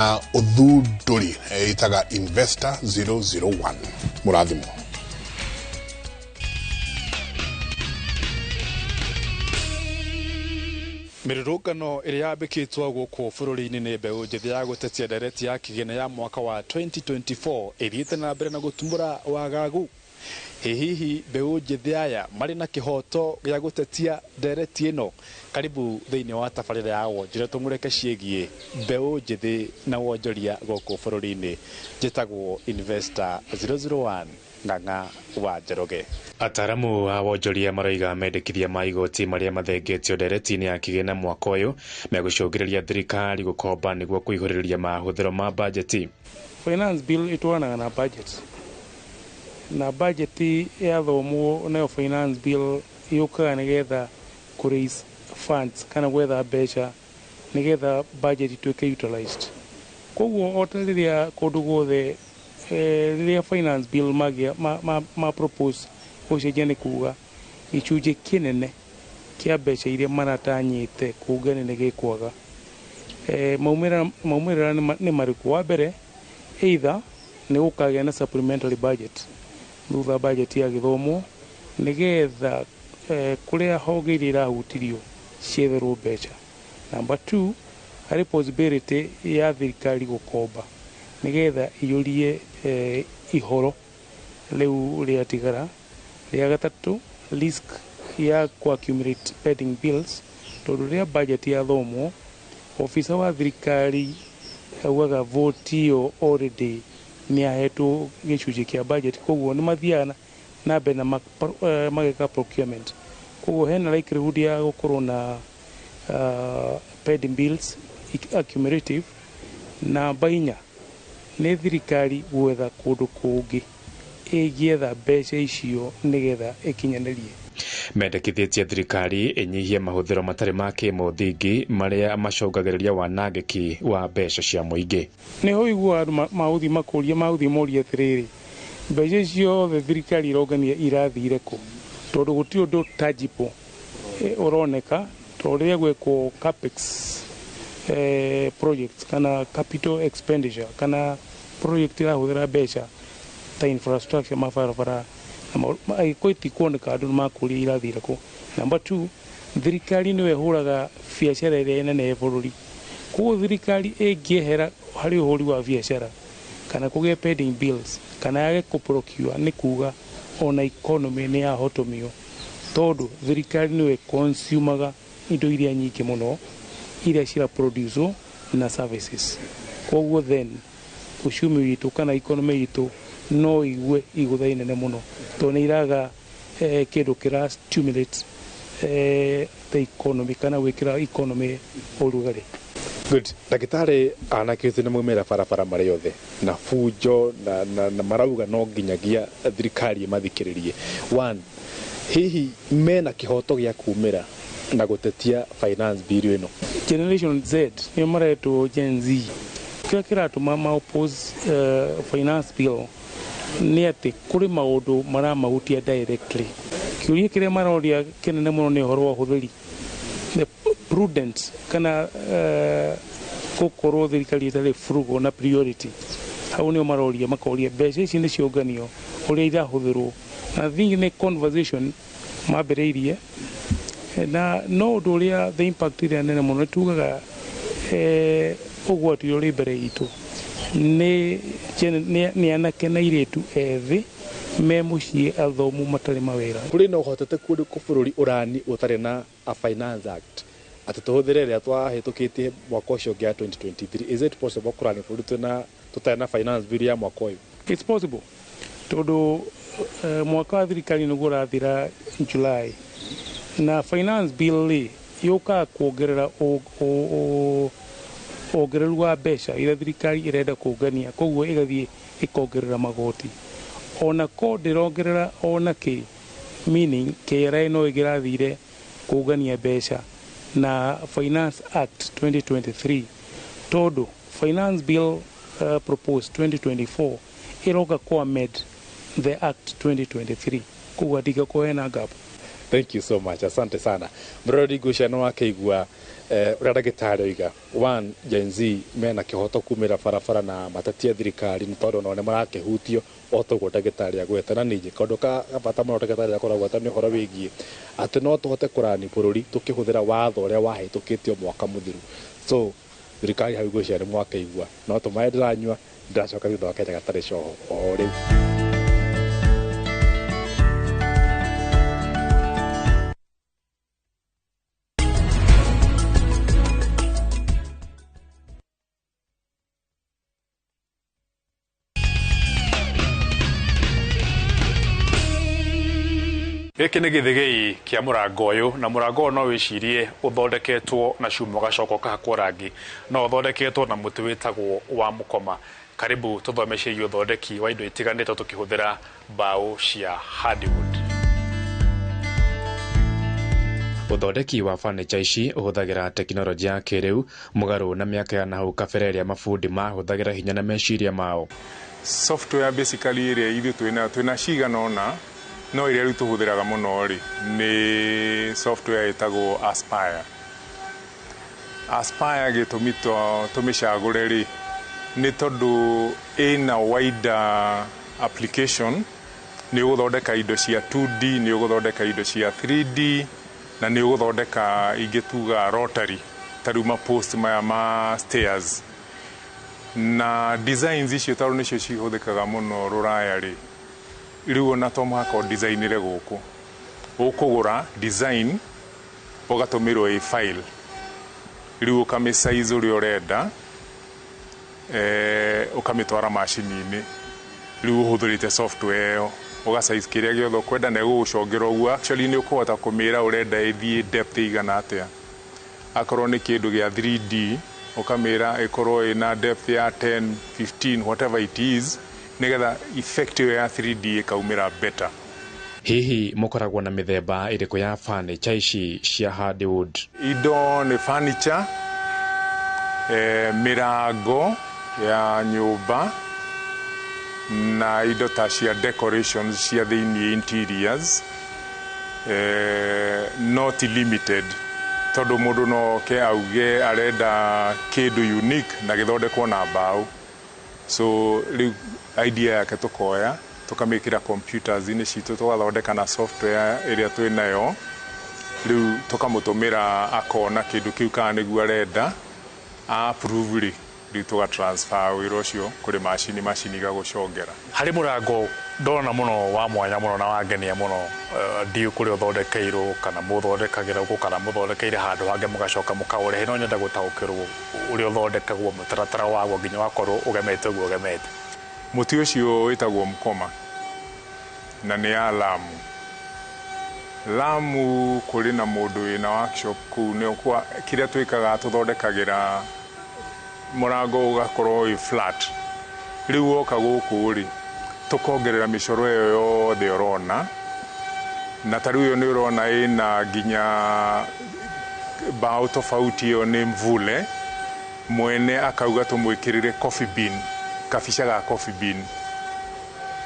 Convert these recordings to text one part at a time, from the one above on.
Ũthundũri ĩtaga Investor 001 mũrathimo. Mĩrũrũngano ĩrĩa yambĩkĩtwo gũkũ bũrũri-inĩ nĩ mbeũ njĩthĩ ya gũtetia ndereti ya kĩgĩna ya mwaka wa 2024 ĩthiĩte na mbere na gũtumũra wagagu. Hihi mbeũ njĩthĩ aya marĩ na kĩhoto gĩa gũtetia ndereti ĩno? Karibu thĩinĩ wa tabarĩra ya wonjoria tũmũreke ciĩgiĩ mbeũ njĩthĩ na wonjoria gũkũ bũrũri-inĩ. Njĩtagwo Investor 001 Ng'ang'a wa Njoroge. Ataramu a wonjoria maroiga mendekithia ma igoti marĩa mathengetio ndereti-inĩ ya kĩgĩna mwaka ũyũ megũcũngĩrĩria thirikari gũkomba nĩguo kũihũrĩrĩria mahũthĩro ma bajeti. Finance bill itwaranaga na budget, na budget yathomwo nayo finance bill yũkaga nĩgetha kũ raise funds kana gwetha mbeca nĩgetha budget ituĩke utilized. Koguo ota rĩrĩa kũndũ guothe rĩrĩa finance bill magĩa ma propose gũcenjia, nĩ kuga gĩcunjĩ kĩnene kĩa mbeca iria maratanyĩte kũngania nĩ gĩkwaga. Maumĩrĩra nĩ marĩkũ? Wa mbere, either nĩ gũkagĩa na supplementary budget thutha budget ya gĩthomo nĩgetha kũrĩa honge iria irahutirio cietherwo mbeca. Number two, harĩ possibility ya thirikari gũkomba nĩgetha iyũrie ihoro rĩu rĩatigara. Rĩa gatatũ, risk ya ku accumulate pending bills, tondũ rĩrĩa budget yathomwo obitha wa thirikari augaga vote ĩyo already nĩ ahetwo gĩcunjĩ kĩa budget, koguo nĩ mathiaga na mbere na mageka procurement, koguo hena likelihood ya gũkorwo na pending bills accumulative. Namba inya nĩ thirikari gwetha kũndũ kũngĩ ĩngĩetha mbeca icio nĩgetha ĩkinyanĩrie. Mendekithĩtie thirikari ĩnyihie mahũthĩro matarĩ ma kĩmũthingi marĩa macũngagĩrĩria wanangĩki wa mbeca cia mũingĩ. Nĩho ũiguaga andũ magũthiĩ makũria, magũthiĩ moria atĩrĩrĩ, mbeca icio ciothe thirikari ĩrongania irathire kũ? Tondũ gũtirĩ ũndũ tangible ũroneka, tondũ rĩrĩa gwekwo capex projects kana capital expenditure kana project ĩrahũthĩra mbeca ta infrastructure, mabarabara, angĩkorwo itikuoneka, andũ nĩ makũria irathire kũ. Number two, thirikari nĩyo ĩhũraga biacara ĩrĩa nene ya bũrũri, koguo thirikari ĩngĩehera harĩ ũhũri wa biacara kana kũgĩe pending bills kana yage kũ procure, nĩ kuga ona economy nĩ yahotomio, tondũ thirikari nĩyo ĩconsumaga indo iria nyingĩ mũno iria cira produce na services, koguo then uchumi witũ kana economy itũ no igue igũtha inene mũno, tondũ nĩ iraga kĩndũ kĩra stimulate the economy kana gwĩkĩra economy ũrugarĩ. Good. Ndagĩtarĩ, anake acio nĩ maumĩra barabara marĩ othe na bunjo na marauga no nginyagia thirikari ĩmathikĩrĩrie. One, hihi mena kĩhoto gĩa kumĩra na gũtetia finance bill ĩno? Generation Z nĩo maretwo Gen Z. Kĩrĩa kĩratũma ma oppose finance bill nĩ atĩ kũrĩ maũndũ maramahutia directly. Kĩũria kĩrĩa maroria kĩnene mũno nĩ ũhoro wa ũhũthĩri, the prudent kana gũkorwo thirikari ĩtarĩ frugal na priority. Hau nĩo maroria, makoria mbeca ici nĩ ciũnganio, ũrĩa irahũthĩrwo, na think nĩ conversation mambĩrĩirie na no ũndũ ũrĩa the impact ĩrĩa nene mũno tugaga ũgwati ũrĩa ũrĩ mbere itũ nĩ anake na airĩtu ethĩ me mũciĩ, athomu, matarĩ mawĩra. Kũrĩ na ũhotekeku ũrĩkũ bũrũri ũrani ũtarĩ na a finance act, atĩ tũhũthĩre ĩrĩa twahĩtũkĩtie mwaka ũcio ũngĩ ya 2023? Is it possible kũrani bũrũri twĩna tũtarĩ na finance bill ya mwaka ũyũ? It's possible, tondũ mwaka wa thirikari nĩguo ũrathira July, na finance bill rĩ yũkaga kuongerera wongereru wa mbeca iria thirikari ĩrenda kũngania, koguo ĩgathiĩ ĩkongerera magoti ona ko ndĩrongerera ona kĩ, meaning KRA no ĩngĩrathire kũngania mbeca na Finance Act 2023, tondũ finance bill proposed 2024 ĩroka kũ amend the act 2023, koguo hatingĩkorwo hena gap. Thank you so much, asante sana. Mrori ngwĩciria nĩ wakĩigua ũrĩa ndagĩtarĩ oiga. One, Gen Z mena kĩhoto kumĩra barabara na matetie thirikari nĩ tondũ onao nĩ marakĩhutio o toguo ndagĩtarĩ agweta. Na ningĩ kaũndũ ka bata mũno ndagĩtarĩ akoragwo agweta nĩ ũhoro wĩgiĩ atĩ no tũhote kũrani bũrũri tũkĩhũthĩra watho ũrĩa wahĩtũkĩtio mwaka mũthiru. So thirikari hau ngwĩciria nĩ mwakĩigua. No tũmaĩ ndĩranyua, ndĩracoka thutha wa kahinda gatarĩ coho o rĩu. Gĩkĩ nĩ gĩthĩgĩi kĩa mũrango ũyũ, na mũrango ũyũ no wĩcirie ũthondeketwo na cuma ũgacoka ũkahakwo rangi, no ũthondeketwo na mũtĩ wĩtagwo wa mũkoma. Karibu tũthome ciĩgiĩ ũthondeki wa indo itiganĩte tũkĩhũthĩra mbaũ cia hardwood. Ũthondeki wa furniture ici ũhũthagĩra tekinoronjĩ ya kĩrĩu mũgarũ na mĩaka ya nahau kabere ĩrĩa mabundi mahũthagĩra hinya na meciria mao. Software basically ĩrĩa ithuĩ twĩnayo, twĩna cigana ũna, no ĩrĩa rĩu tũhũthĩraga mũno rĩ nĩ software ĩtagwo Aspire. Aspire gĩtũmi tũmĩcagũre rĩ nĩ tondũ ĩna wider application, nĩ ũgũthondeka indo cia 2D, nĩ ũgũthondeka indo cia 3D, na nĩ ũgũthondeka ingĩtuga rotary, ta rĩu ma post maya ma stairs. Na designs icio tondũ nĩcio cihũthĩkaga mũno rũraya rĩ, rĩu ona to mũhaka ũdesignĩre gũkũ. Ũkũgũra design ũgatũmĩrwo ĩ file, rĩu ũkamĩ size ũrĩa ũrenda, ũkamĩtwara macini-inĩ, rĩu ũhũthĩrĩte software ĩyo ũga size kĩrĩa gĩothe ũkwenda na ĩgũgũcongera ũguo. Actually nĩ ũkũhota kũmĩra ũrenda ĩthiĩ depth ĩigana atĩa. Akorwo nĩ kĩndũ gĩa 3D ũkamĩra ĩkorwo ĩna depth ya 10, 15, whatever it is, nĩgetha effect ĩyo ya 3D ĩkaumĩra better. Hihi mũkoragwo na mĩthemba ĩrĩkũ ya furniture ici cia hardwood? Indo nĩ furniture, mĩrango ya nyũmba, na indo ta cia decorations cia thĩiniĩ interiors, not limited tondũ mũndũ no oke auge arenda kĩndũ unique na gĩthondekwo na mbaũ. So rĩu idea yake tũkoya tũkamĩkĩra computers-inĩ citũ, tũgathondeka na software ĩrĩa twĩnayo, rĩu tũkamũtũmĩra akona kĩndũ kĩu kana nĩguo arenda, approve rĩ, rĩu tũga transfer wĩra ũcio kũrĩ macini, macini igagũcongera. Harĩ mũrango ndona mũno wa mwanya mũno na wangenia mũno, ndiũ kũrĩa ũthondekeirwo kana mũthondekagĩra gũkũ kana mũthondekeire handũ hangĩ mũgacoka mũkaũrehe, no nyenda gũtaũkĩrwo ũrĩa ũthondekagwo, mũtaratara waguo nginya wakorwo ũgemete ũguo ũgemete. Mũtĩ ũcio wĩtagwo mũkoma na nĩ ya Lamu. Lamu kũrĩ na mũndũ wĩna workshop kũu, nĩ kwa kĩrĩa twĩkaga tũthondekagĩra mũrango ũgakorwo wĩ flat. Rĩu woka gũkũ rĩ, tũkongerera mĩcoro ĩyo yothe ũrona, na ta rĩu ĩyo nĩ ũrona ĩna nginya mbaũ tofauti, ĩyo nĩ mvule. Mwene akauga tũmwĩkĩrĩre coffee bean, kabica ga coffee bean.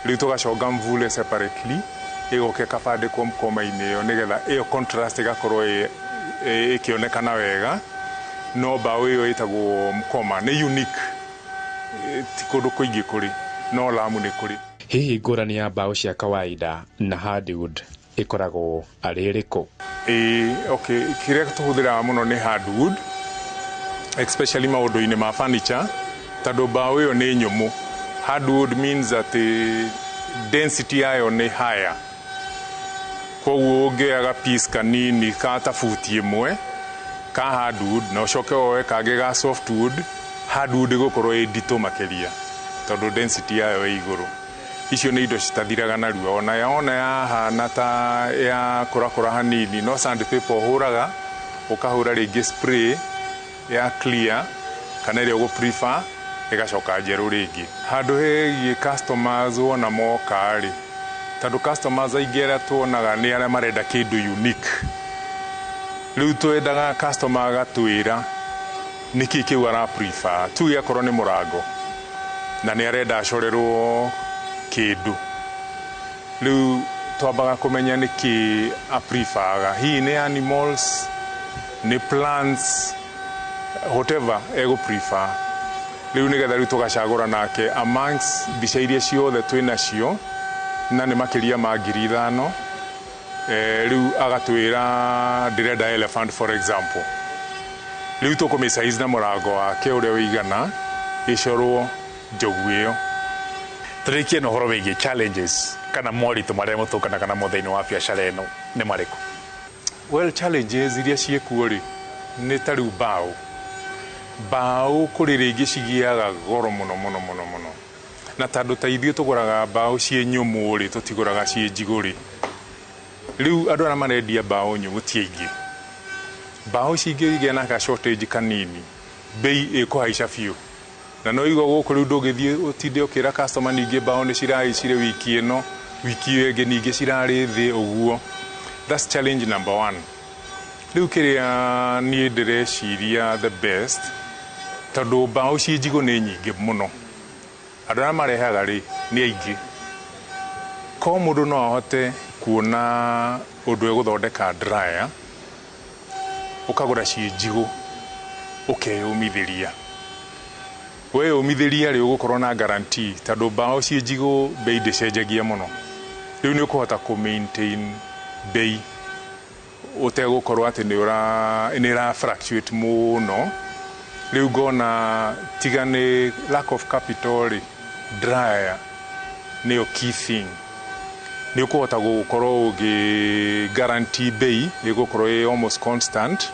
Rĩu tũgaconga mvule separately, ĩgoka ĩkabandĩkwo mkoma-inĩ ĩyo nĩgetha ĩyo contrast ĩgakorwo ĩkĩonekana wega. No mbaũ ĩyo ĩtagwo mkoma, nĩ unique, ti kũndũ kũingĩ kũrĩ, no Lamu nĩ kũrĩ. Hihi ngũrani ya mbaũ cia kawaida na hardwood ĩkoragwo arĩ ĩrĩkũ? Okay, kĩrĩa tũhũthĩraga mũno nĩ hardwood, especially maũndũ-inĩ ma furniture, tondũ mbaũ ĩyo nĩ nyũmũ. Hardwood means atĩ density yayo nĩ higher, koguo ũngĩoya piece kanini ka ta buti ĩmwe ka hardwood na ũcoke woe kangĩ ga softwood, hardwood ĩgũkorwo ĩ nditũ makĩria tondũ density yayo ĩ igũrũ. Icio nĩ indo citathiraga narua, ona yona yahana ta ya kũrakũra hanini, no sandpaper ũhũraga, ũkahũra rĩngĩ spray ya clear kana ĩrĩa ũgũ prefer, ĩgacoka njerũ rĩngĩ. Handũ hegiĩ customers wona moka rĩ, tondũ customers aingĩ arĩa tuonaga nĩ arĩa marenda kĩndũ unique. Rĩu twendaga customer agatwĩra nĩkĩ kĩu ara prefer. Tuge akorwo nĩ mũrango na nĩ arenda acorerwo kĩndũ, rĩu Twambaga kũmenya nĩkĩ apreferaga, hihi nĩ animals, nĩ plants, whatever egũ prefer. Rĩu nĩgetha rĩu tũgacagũra nake amongst mbica iria ciothe twĩ nacio, na nĩ makĩria ma 5,000. Rĩu agatwĩra ndĩrenda elephant, for example. Rĩu tũkũmĩ size na mũrango wake ũrĩa ũigana ĩcorwo njogu ĩyo. Tũrĩkie na ũhoro wĩgiĩ challenges kana moritũ marĩa mũtũnganaga namo thĩinĩ wa biacara ĩno nĩ marĩkũ? Well, challenges iria ciĩkuo rĩ, nĩ ta rĩu mbaũ. Mbaũ kũrĩ rĩngĩ cigĩaga goro mũno mũno mũno mũno, na tondũ ta ithuĩ tũgũraga mbaũ ciĩ nyũmũ rĩ, tũtigũraga ciĩ njigũ rĩ. Rĩu andũ arĩa marendia mbaũ nyũmũ ti aingĩ. Mbaũ cingĩgĩa na ka shortage kanini, bei ĩkũhaica biũ. Na no igua gũkũ rĩu ndũngĩthiĩ ũtinde ũkĩra customer ningĩ mbaũ nĩ cirahaicire wiki ĩno, wiki ĩyo ĩngĩ ningĩ cirarĩ thĩ ũguo. That's challenge number one. Rĩu kĩrĩa niĩ ndĩreciria the best, tondũ mbaũ ciĩ njigũ nĩ nyingĩ mũno, andũ arĩa marehaga rĩ nĩ aingĩ, ko mũndũ no ahote kuona ũndũ egũthondeka dryer, ũkagũra ciĩ njigũ, ũkeyũmithĩria. Weyũmithĩria rĩ, ũgũkorwo na guarantee, tondũ mbaũ ciĩ njigũ bei ndĩcenjagia mũno. Rĩu nĩ ũkũhota kũ maintain bei ũtegũkorwo atĩ nĩ ũra nĩ ĩra fluctuate mũno. Rĩu ngona tiga nĩ lack of capital rĩ, dryer nĩyo key thing. Nĩ ũkũhota gũkorwo ũgĩ guarantee bei ĩgũkorwo ĩ almost constant.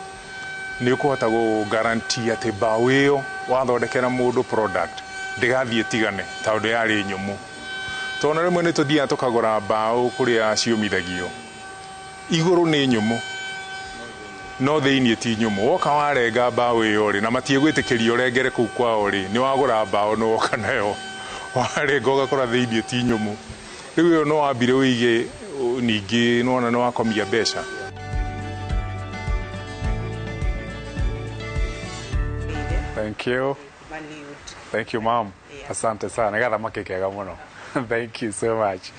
Nĩ ũkũhota gũ guarantee atĩ mbaũ ĩyo wathondekera mũndũ product ndĩgathiĩ ĩtigane tondũ yarĩ nyũmũ. Tondũ rĩmwe nĩ tũthiaga tũkagũra mbaũ kũrĩa ciũmithagio, igũrũ nĩ nyũmũ no thĩiniĩ ti nyũmũ. Woka warenga mbaũ ĩyo rĩ, na matiĩgwĩtĩkĩria ũrengere kũu kwao rĩ, nĩ wagũra mbaũ nĩ woka nayo warenga ũgakora thĩiniĩ ti nyũmũ. Rĩu ĩyo no wambire ũige ningĩ nĩwona nĩ wakomia mbeca. Thank you. Valued. Thank you, ma'am. Yeah. Asante sana. Gathamaki kega mũno. Thank you so much.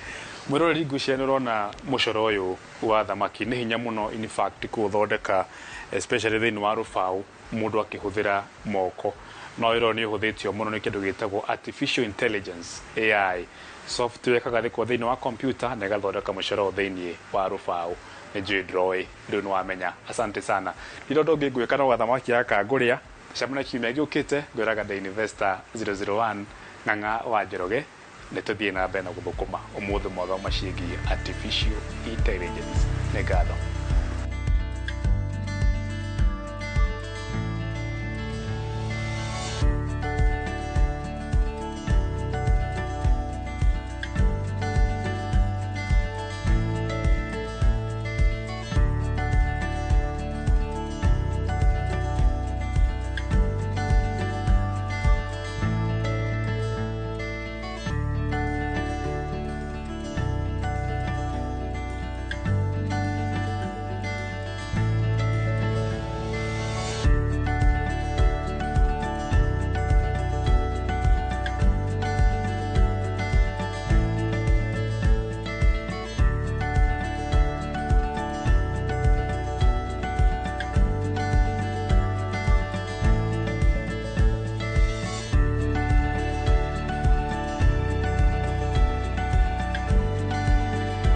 Mwĩroreri, ngwĩciria nĩ ũrona mũcoro ũyũ wa thamaki nĩ hinya mũno, in fact, kũũthondeka, especially thĩinĩ wa rũbaũ mũndũ akĩhũthĩra moko, no ĩro nĩ ũhũthĩtio mũno nĩ kĩndũ gĩtagwo artificial intelligence, AI software, ĩkagathĩkwo thĩinĩ wa computer na ĩgathondeka mũcoro ũyũ thĩinĩ wa rũbaũ. Nĩ njũĩ ndroĩ rĩu nĩ wamenya. Asante sana. Ndira ũndũ ũngĩ ngwĩka no gathamaki gaka ngũrĩa. Tũcemanie kiumia gĩũkĩte. Ngwĩraga The Investor 001 Ng'ang'a wa Njoroge. Nĩ tũthiĩ na mbere na gũthũkũma. Ũmũthĩ mwathoma ciĩgiĩ artificial intelligence. Nĩ ngatho.